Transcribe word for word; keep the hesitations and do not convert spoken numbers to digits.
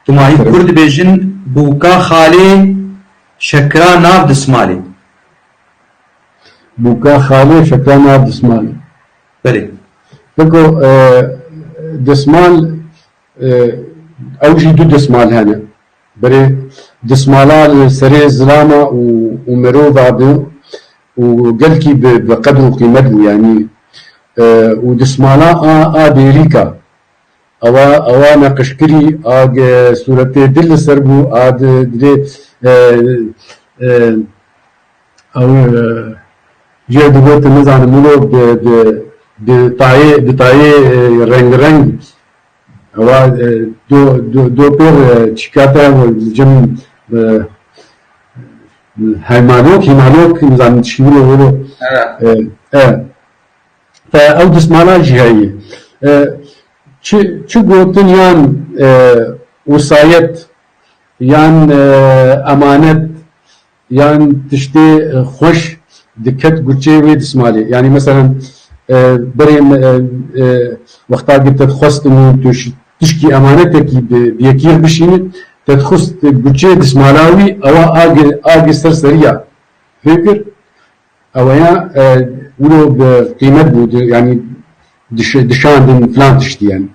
Di mayî Kurd dibêjin bûka xalê şekra nav dismalê. Bûka xalê şekra nav dismalê. Belê. Biko, e, dismal, e, ew jî du dismal hene. Berê dismala li serê zilama û, û merova bi û gelkî bi, bi qedr û qîmet bû, yanî, e, û dismala a, a dêrîka. Ewa, ewa neqişkirî, a ge sûretê dil li ser bû, a di, dilê, e, e, ew, e, jê digotin, nizanim, wilo bi, bi, bi tayê, bi tayê, e, reng reng. Ewa, e, do, do, do pêr, e, çîkata, e, cem, e, heymanok, hîmanok, nizanim çi wilo, wilo. Evet. E, e. Te ew dismala jî heye. E, çi, çi gotin yan, e, wesayet, yan, e, emanet, yan tiştê, e, xweş diket guçê wê dismalê. Yanî, meselen, e, berê me, e, e, wexta ki te dixwestin û tu şi-, tişkî emanetekî bi, bi yekî re bişînin, te dixwest guçê dismala wî, ewa agi, agi ser seriya. Pê kir? Eweya, e, wilo bi qîmet bû, di, yanî diş-, dişandin filan tiştî, yanî.